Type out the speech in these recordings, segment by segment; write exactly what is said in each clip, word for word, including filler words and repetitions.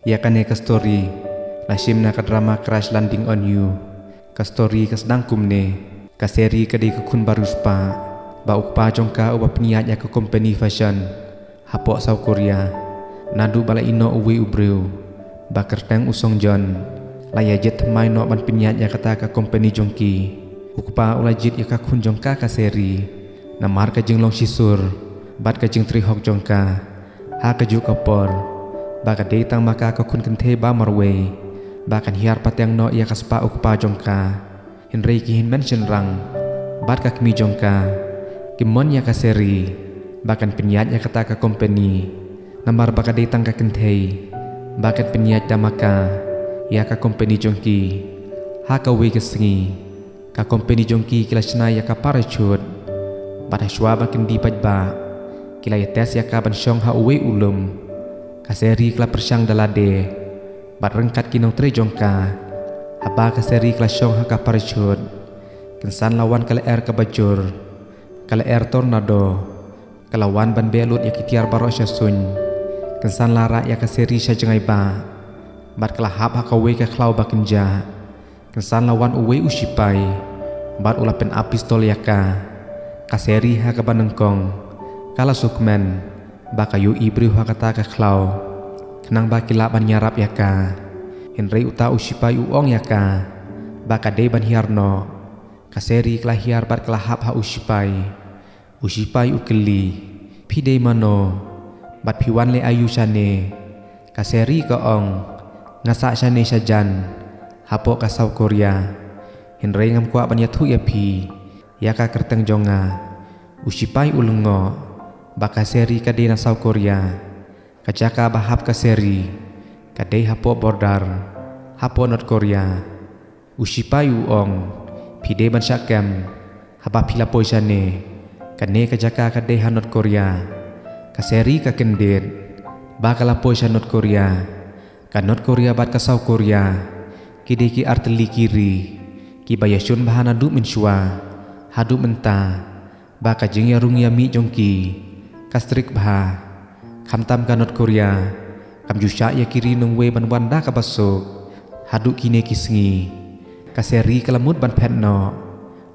Ïa kane ka story la shim na ka drama Crash Landing on You. Ka story ka sdang kumne: ka Seri ka dei ka khun ba riewspah, ba u kpa jong ka uba pynïaid ïa ka company fashion hapoh South Korea. Naduh ba la ïehnoh uwei u briew ba kyrteng u Song Joon, la ïa jied thymmai noh ban pynïaid ïa kata ka company jong ki. U kpa u la jied ïa ka khun jong ka, ka Seri, namar ka jinglong shisur bad ka jingtrei hok jong ka. Ha kajuh ka por ba ka dei tang ma ka ka khun kynthei ba marwei, ba kan hiar pateng noh ïa ka spah u kpa jong ka. Hynrei ki hynmen shynrang bad ka kmie jong ka kim mon ïa ka Seri ba kan pynïaid ïa kata ka company, namar ba ka dei tang ka kynthei ba kan pynïaid da ma ka ïa ka company jong ki. Ha kawei ka sngi, ka company jong ki ki la shna ïa ka parachute, bad hashwa ba kin die paidbah, ki la ïa test ïa ka ban shong ha uwei u lum. Ka Seri ka la pyrshang da lade bad ryngkat ki nongtrei jong ka. Haba ka Seri ka la shong ha ka parachute, kynsan la wan ka lyer kaba jur, ka lyer tornado. Ka la wan ban beh lut ïa ki tiar baroh sha suiñ. Kynsan la rah ïa ka Seri sha jngai bah, bad ka la hap ha kawei ka khlaw ba kynjah. Kynsan la wan uwei u shipai bad u la pynap pistol ïa ka. Ka Seri ha kaba nyngkong ka la sngewkmen ba ka ïohi briew ha kata ka khlaw, khnang ba ki lah ban ïarap ïa ka. Hynrei uta u shipai u ong ïa ka ba ka dei ban hiar noh. Ka Seri ka la hiar bad ka la hap ha u shipai. U shipai u kylli: "Phi dei mano bad phi wan leh aïu shane?" Ka Seri ka ong: "Nga sah shane shajan, hapoh ka South Korea. Hynrei ngam kwah ban ïathuh ïa phi ïa ka kyrteng jong nga." U shipai u lyngngoh ba ka Seri ka dei na South Korea. Ka jaka ba hap ka Seri ka dei hapoh border, hapoh North Korea. U shipai u ong: "Phi dei ban shah kem haba phi la poi shane. Kane ka jaka ka dei ha North Korea." Ka Seri ka kyndit ba ka la poi sha North Korea. Ka North Korea bad ka South Korea ki dei ki artylli ki ri kiba ïashun bha naduh mynshuwa haduh mynta. Ba ka jingïarung ïamih jong ki ka strict bha. Khamtam ka North Korea kam ju shah ïa ki ri nongwei ban wan da kaba suk haduh kine ki sngi. Ka Seri ka la mut ban phet noh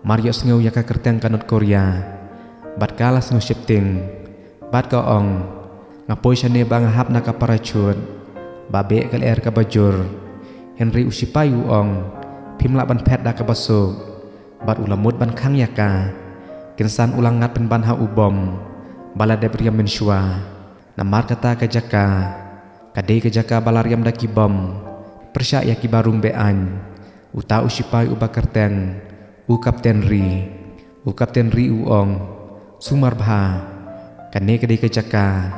mar ïohsngew ïa ka kyrteng ka North Korea, bad ka la sngew sheptieng bad ka ong: "Nga poi shane ba nga hap na ka parachute ba beh ka lyer kaba jur." Hynrei u shipai u ong: "Phim lah ban phet da kaba suk." Bad u la mut ban khang ïa ka. Kynsan u la ngat pynban ha u bom ba la dep riam mynshuwa. Namar kata ka jaka ka dei ka jaka ba la riam da ki bom pyrshah ïa kiba rung be-aiñ. Uta u shipai uba kyrteng u Kapten Ri. U Kapten Ri u ong: "Sumar bha, kane ka dei ka jaka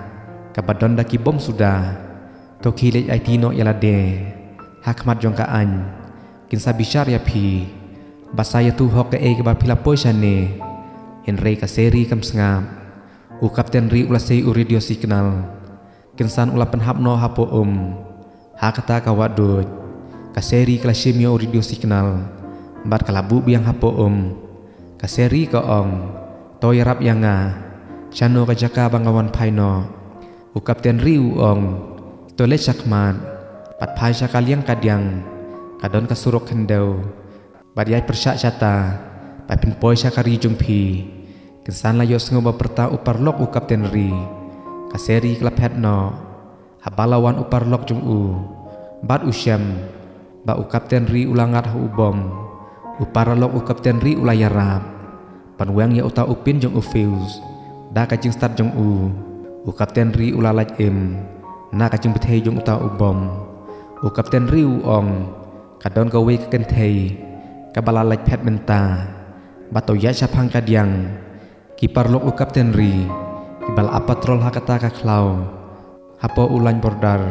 kaba don da ki bom suda. To khie leit aiti noh ïa lade ha khmat jong ka aiñ. Kin sa bishar ïa phi ba sa ïathuh hok kaei kaba phi la poi shane." Hynrei ka Seri kam sngap. U Kapten Ri u la sei u radio signal. Kynsan u la pynhap noh hapoh um. Ha kata ka wahduid, ka Seri ka la shim ïa u radio signal bad ka la buh biang hapoh um. Ka Seri ka ong: "To ïarap ïa nga. Shano ka jaka ba nga wan phai noh?" U Kapten Ri u ong: "To leit shakhmat bad phai sha ka liang kadiang, ka don ka surok khyndew. Bad ïaid pyrshah shata bad phin poi sha ka ri jong phi." Kynsan la ïohsngew ba pyrta u paralok u Kapten Ri, ka Seri ka la phet noh. Haba la wan u paralok jong u bad u shem ba u Kapten Ri u la ngat ha u bom, u paralok u Kapten Ri u la ïarap ban weng ïa uta u pin jong u fuse da ka jingstad jong u. U Kapten Ri u la lait im na ka jingbthei jong uta u bom. U Kapten Ri u ong: "Ka don kawei ka kynthei kaba la lait phet mynta. Ba to ïaid shaphang kadiang." Ki paralok u Kapten Ri kiba la ap patrol ha kata ka khlaw hapoh u lain border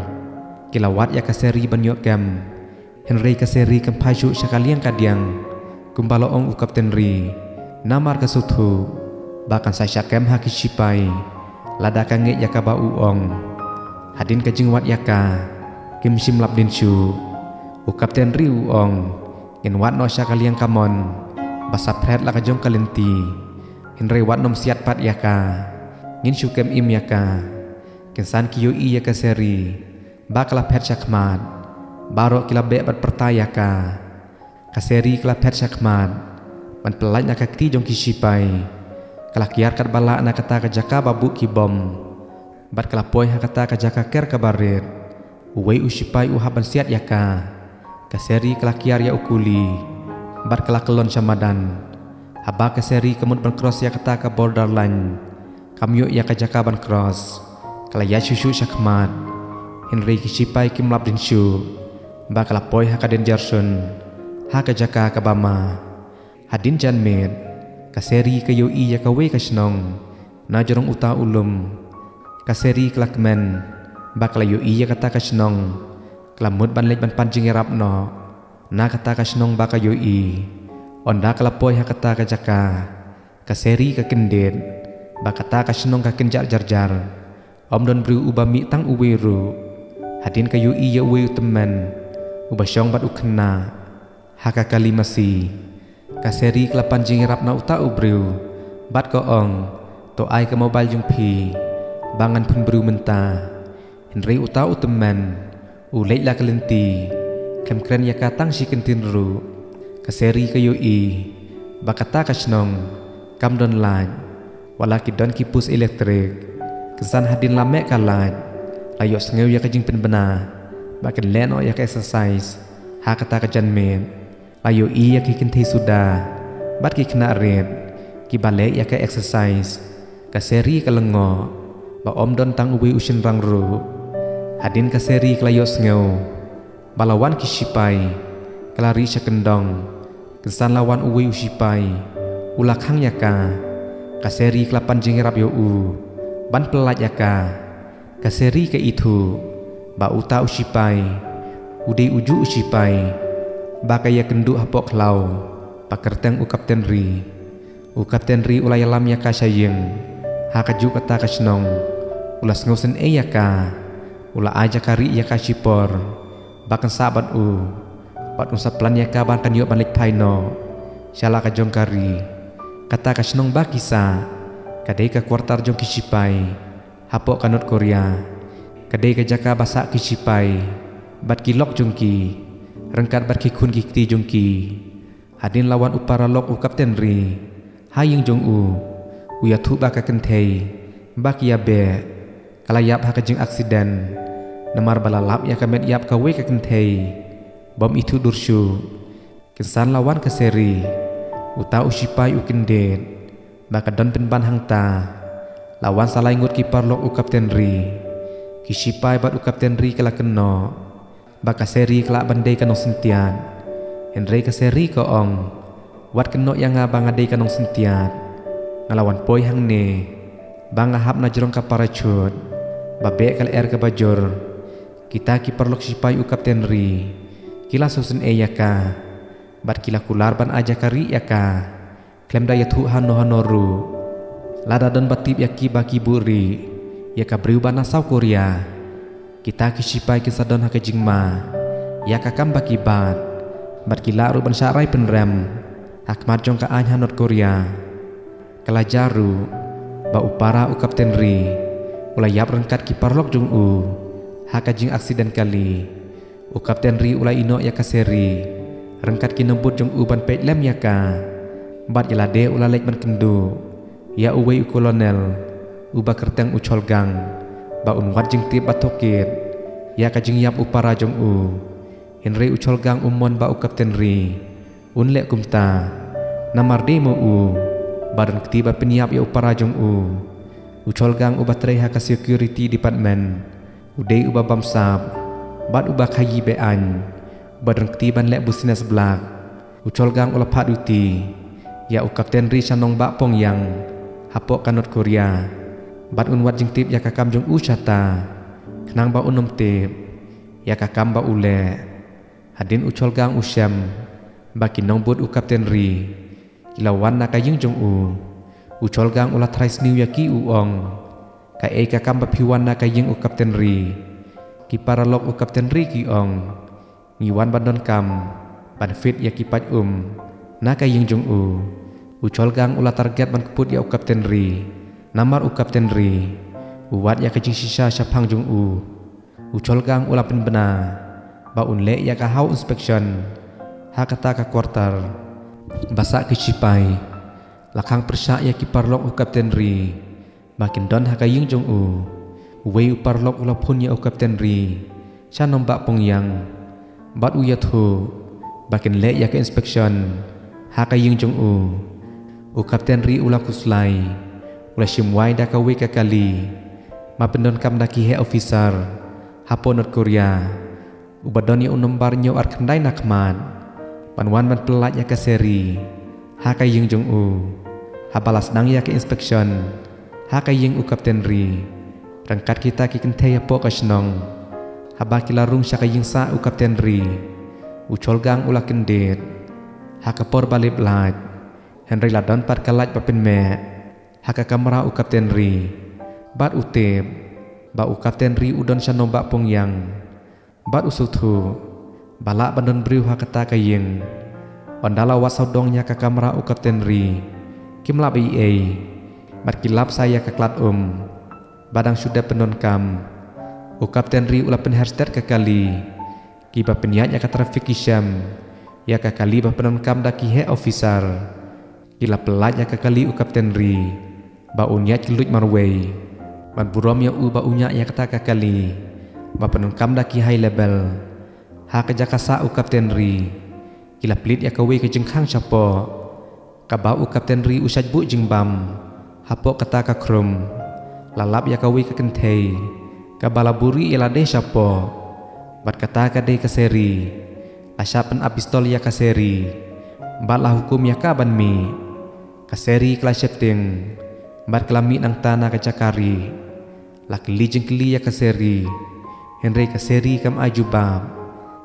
ki la wad ïa ka Seri ban ïoh kem. Hynrei ka Seri kam phai shuh sha ka liang kadiang kumba la ong u Kapten Ri, namar ka sngewthuh ba kan sa shah kem ha ki shipai lada ka ngeit ïa kaba u ong. Hadien ka jingwad ïa ka, kim shym lap dien shuh. U Kapten Ri u ong: "Ngin wad noh sha ka liang kamon ba saphriang la ka jong ka lynti. Hynrei wat nym siat pat ïa ka. Ngin shu kem im ïa ka." Kynsan ki ïohi ïa ka Seri Ba ka la phet sha khmat, baroh ki la beh bad pyrta ïa ka. Ka Seri ka la phet sha khmat ban pyllait na ka kti jong ki shipai. Ka la kiar katba lah na kata ka jaka ba buh ki bom, bad ka la poi ha kata ka jaka ker kaba rit. Uwei u shipai u hap ban siat ïa ka. Ka Seri ka la kiar ïa u kuli bad ka la kyllon sha madan. Haba ka Seri ka mut ban cross ïa kata ka border line, kam ïoh ïa ka jaka ban cross. Ka la ïaid shuh shuh sha khmat, hynrei ki shipai kim lap dien shuh. Ba ka la poi ha ka danger zone, ha ka jaka kaba ma. Hadien janmiet, ka Seri ka ïohi ïa kawei ka shnong na jrong uta u lum. Ka Seri ka la kmen ba ka la ïohi ïa kata ka shnong. Ka la mut ban leit ban pan jingïarap noh na kata ka shnong ba ka ïohi. Ynda ka la poi ha kata ka jaka, ka Seri ka kyndit ba kata ka shnong ka kynjah jar jar. Ym don briew uba mih tang uwei ruh. Hadien ka ïohi ïa uwei u tymmen uba shong bad u khynnah ha ka kali masi. Ka Seri ka la pan jingïarap na uta u briew bad ka ong, "To ai ka mobile jong phi ba ngan phone briew mynta." Hynrei uta u tymmen u leit la ka lynti, khlem kren ïa ka tang shi kyntien ruh. Ka Seri ka ïohi ba kata ka shnong kam don light, wat la ki don ki post elektrik. Kynsan hadien la meh ka light, la ïohsngew ïa ka jingpynbna ba kan leh noh ïa ka exercise ha kata ka janmiet. La ïohi ïa ki kynthei suda bad ki khynnah rit kiba leh ïa ka exercise. Ka Seri ka lyngngoh ba ym don tang uwei u shynrang ruh. Hadien ka Seri ka la ïohsngew ba la wan ki shipai, ka la rieh sha kyndong. Kynsan la wan uwei u shipai, u la khang ïa ka. Ka Seri ka la pan jingïarap ïa u ban pyllait ïa ka. Ka Seri ka ithuh ba uta u shipai u dei ujuh u shipai ba ka ïakynduh hapoh khlaw ba kyrteng u Kapten Ri. U Kapten Ri u la ïalam ïa ka sha ïing ha kajuh kata ka shnong. U la sngewsynei ïa ka. U la ai jaka rieh ïa ka shipor ba kan sah bad u, bad un sa plan ïa ka ba kan ïoh ban leit phai noh sha la ka jong ka ri. Kata ka shnong ba ki sah ka dei ka quarter jong ki shipai hapoh ka North Korea. Ka dei ka jaka ba sah ki shipai bad ki lok jong ki, ryngkat bad ki khun ki kti jong ki. Hadien la wan u paralok u Kapten Ri ha ïing jong u, u ïathuh ba ka kynthei ba ki ïabeh ka la ïap ha ka jingaksident, namar ba la lap ïa ka met ïap kawei ka kynthei bym ithuh dur shuh. Kynsan la wan ka Seri, uta u shipai u kyndit ba ka don pynban hangta. La wan sa lai ngut ki paralok u Kapten Ri. Ki shipai bad u Kapten Ri ka la kynnoh ba ka Seri ka lah ban dei ka nongsyntiat. Hynrei ka Seri ka ong, "Wat kynnoh ïa nga ba nga dei ka nongsyntiat. Nga la wan poi hangne ba nga hap na jrong ka parachute ba beh ka lyer kaba jur." Kita ki paralok shipai u Kapten Ri ki la sngewsynei ïa ka bad ki la kular ban ai jaka rieh ïa ka khlem da ïathuh hano hano ruh. Lada don ba tip ïa ki ba ki buhrieh ïa ka briew ba na South Korea, kita ki shipai kin sa don ha ka jingma ïa ka kam ba ki bat, bad ki lah ruh ban shah rai pynrem ha khmat jong ka aiñ ha North Korea. Ka la jia ruh ba u para u Kapten Ri u la ïap ryngkat ki paralok jong u ha ka jingaksident kali. U Kapten Ri u la ïehnoh ïa ka Seri ryngkat ki nongbud jong u ban peit lem ïa ka. Bad ïa lade u la leit ban kynduh ïa uwei u kolonel uba kyrteng u Cholgang ba un wad jingtip ba tohkit ïa ka jingïap u para jong u. Hynrei u Cholgang um mon ba u Kapten Ri un leh kumta, namar dei mo u ba don kti ba pynïap ïa u para jong u. U Cholgang uba trei ha ka security department, u dei uba bamsap bad uba khaii be-aiñ, uba don kti ban leh business black. U Cholgang u la phah duty ïa u Kapten Ri sha nongbah Pyongyang hapoh ka North Korea, bad un wad jingtip ïa ka kam jong u shata, khnang ba un ym tip ïa ka kam ba u leh. Hadien u Cholgang u shem ba ki nongbud u Kapten Ri ki la wan na ka ïing jong u, u Cholgang u la trai sniew ïa ki, u ong, "Kaei ka kam ba phi wan na ka ïing u Kapten Ri?" Ki paralok u Kapten Ri ki ong, "Ngi wan ban donkam ban fit ïa ki pait um na ka ïing jong u." U Cholgang u la target ban kput ïa u Kapten Ri, namar u Kapten Ri u wad ïa ka jingshisha shaphang jong u. U Cholgang u la pynbna ba un leh ïa ka house inspection ha kata ka quarter. Ba sah ki shipai la khang pyrshah ïa ki paralok u Captain Ri ba kin don ha ka ïing jong u. Uwei u paralok u la phone ïa u Captain Ri sha nombah Pongïang bad u ïathuh ba kin leh ïa ka inspection ha ka ïing jong u. U Captain Ri u la khuslai, u la shim wai da kawei ka kali ba pyndonkam da ki heh officer hapoh North Korea, uba don ïa u nombar hynñiew ar khyndai na khmat, ban wan ban pyllait ïa ka Seri ha ka ïing jong u. Haba la sdang ïa ka inspection ha ka ïing u Captain Ri, ryngkat kita ki kynthei hapoh ka shnong, haba ki la rung sha ka ïing sah u Captain Ri, u Cholgang u la kyndit ha ka por ba lip lait. Hynrei la don pat ka light ba pynmeh ha ka kamra u Captain Ri, bad u tip ba u Captain Ri u don sha nombah Pongïang. Bad u sngewthuh ba lah ban don briew ha kata ka ïing. Ynda la wad sawdong ïa ka kamra u Captain Ri, kim lap ei ei, bad ki lap sa ïa ka klat um ba dang shu dep pyndonkam. U Captain Ri u la pynher stet ka kali. Kiba pynïaid ïa ka traffic ki shem ïa ka kali ba pyndonkam da ki heh officer. Ki la pyllait ïa ka kali u Captain Ri ba un ïaid kylluid marwei, ban burom ïa u ba u ñiah ïa kata ka kali ba pyndonkam da ki high level. Ha ka jaka sah u Captain Ri, ki la plie ïa kawei ka jingkhang shapoh, kaba u Captain Ri u shait buh jingbam hapoh kata ka khrum. La lap ïa kawei ka kynthei kaba la buhrieh ïa lade shapoh, bad kata ka dei ka Seri. La shah pynap pistol ïa ka Seri bad la hukum ïa ka ban mih. Ka Seri ka la sheptieng bad ka la mih nangta na ka jaka rieh. La kylli jingkylli ïa ka Seri, hynrei ka Seri kam ai jubab.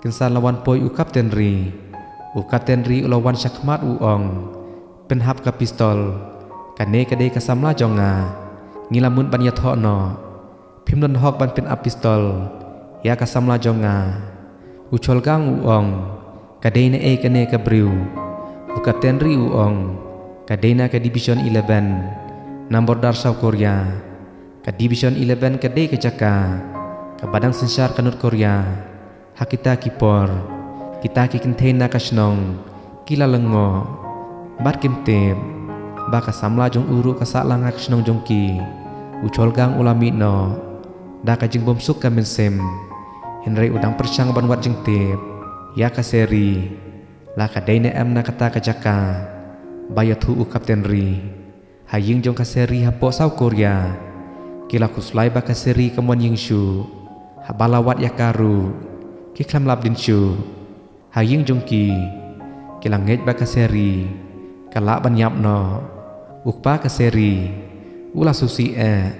Kynsan la wan poi u Captain Ri. U Captain Ri u la wan sha khmat, u ong, pynhap ka pistol. Kane ka dei ka samla jong nga. Ngi la mut ban ïathoh noh. Phim don hok ban pynap pistol ïa ka samla jong nga. U Cholgang u ong, ka dei na ei kane ka briew? U Captain Ri u ong, ka dei na ka Division eleven, na border South Korea. Ka Division eleven ka dei ka jaka kaba dang synshar ka North Korea. Ha kita ki por, kita ki kynthei na ka shnong ki la lyngngoh bad kim tip ba ka samla jong u ruh ka sah lang ha ka shnong jong ki. U Cholgang u la mih noh da ka jingbymsuk ka mynsiem, hynrei u dang pyrshang ban wad jingtip ïa ka Seri, la ka dei ne em na kata ka jaka ba ïathuh u Captain Ri. Ha ïing jong ka Seri hapoh South Korea, ki la khuslai ba ka Seri kam wan ïing shuh. Haba la wad ïa ka ruh, ki khlem lap dien shuh. Ha ïing jong ki, ki la ngeit ba ka Seri ka lah ban ïap noh. U kpa ka Seri u la sngewsih eh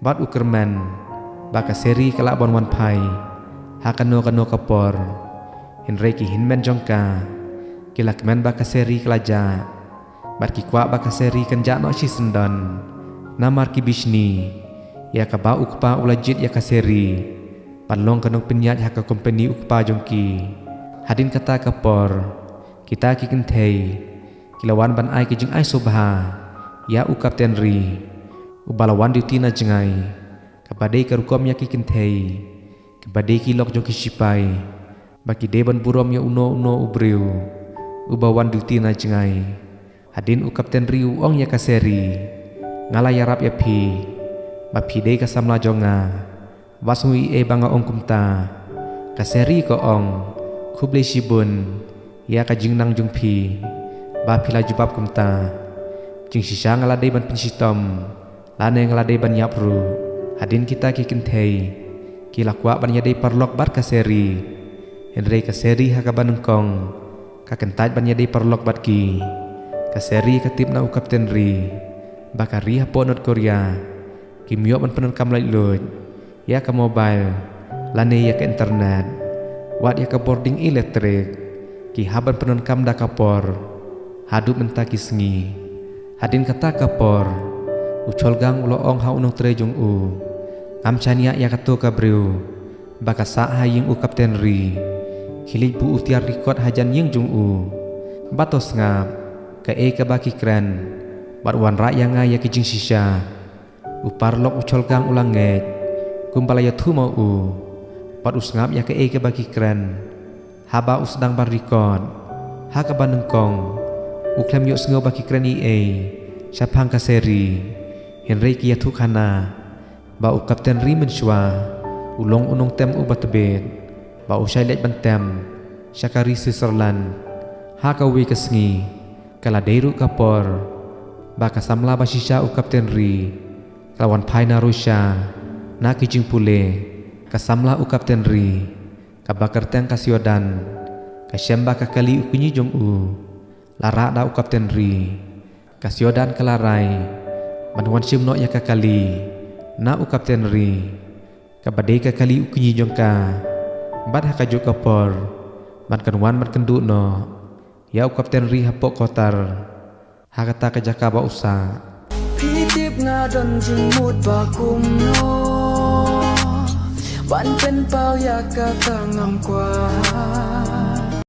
bad u kyrmen ba ka Seri ka lah ban wan phai ha kano kano ka por. Hynrei ki hynmen jong ka, ki la kmen ba ka Seri ka la jah, bad ki kwah ba ka Seri kan jah noh shisyndon. Namar ki bishni ïa kaba u kpa u la jied ïa ka Seri, bad long ka nongpynïaid ha ka kompeni u kpa jong ki. Hadien kata ka por, kita ki kynthei ki la wan ban ai ki jingai sngewbha ïa u Captain Ri, uba la wan duty na jngai, kaba dei ka rukom ïa ki kynthei, kaba dei ki lok jong ki shipai, ba ki dei ban burom ïa uno uno u briew uba wan duty na jngai. Hadien u Captain Ri u ong ïa ka Seri, nga la ïarap ïa phi ba phi dei ka samla jong nga. Wat sngew ei ei ba nga ong kumta. Ka Seri ka ong, khublei shibun ïa ka jingnang jong phi ba phi la jubab kumta. Jingshisha nga la dei ban pynshitom lane nga la dei ban ïap ruh. Hadien kita ki kynthei ki la kwah ban ïadei paralok bad ka Seri, hynrei ka Seri ha kaba nyngkong ka kyntait ban ïadei paralok bad ki. Ka Seri ka tip na u Captain Ri ba ka ri hapoh North Korea kim ïoh ban pyndonkam laitluid ïa ka mobile lane ïa ka internet. Wat ïa ka bording elektrik ki hap ban pyndonkam da ka por haduh mynta ki sngi. Hadien kata ka por, u Cholgang u la ong ha u nongtrei jong u, ngam shaniah ïa kato ka briew ba ka sah ha ïing u Captain Ri. Khie leit buh u tiar record hajan ïing jong u. Bad to sngap kaei kaba ki kren bad wanrah ïa nga ïa ki jingshisha. U paralok u Cholgang u la ngeit kumba la ïathuh ma u. bad u sngap ïa kaei kaba ki kren. Haba u sdang ban rikot, ha kaba nyngkong u khlem ïohsngew ba ki kren ei ei shaphang ka seri, hynrei ki ïathuh khana ba u Kapten Ri mynshuwa u long u nongtem uba tbit, ba u shai leit ban tem sha ka ri Switzerland. Ha kawei ka sngi ka la dei ruh ka por ba ka samla ba shisha u Kapten Ri ka la wan phai na Russia na ki jingpule. Ka samla u Kapten Ri kaba kyrteng ka Siodan ka shem ba ka kali u kñi jong u la rah da u Kapten Ri. Ka Siodan ka la rai ban wan shim noh ïa ka kali na u Kapten Ri kaba dei ka kali u kñi jong ka, bad ha kajuh ka por ban kan wan ban kynduh noh ïa u Kapten Ri hapoh Qatar, ha kata ka jaka ba u sah. Phi tip nga don jingmut ba kumno ban pynpaw ïa kata ngam kwah.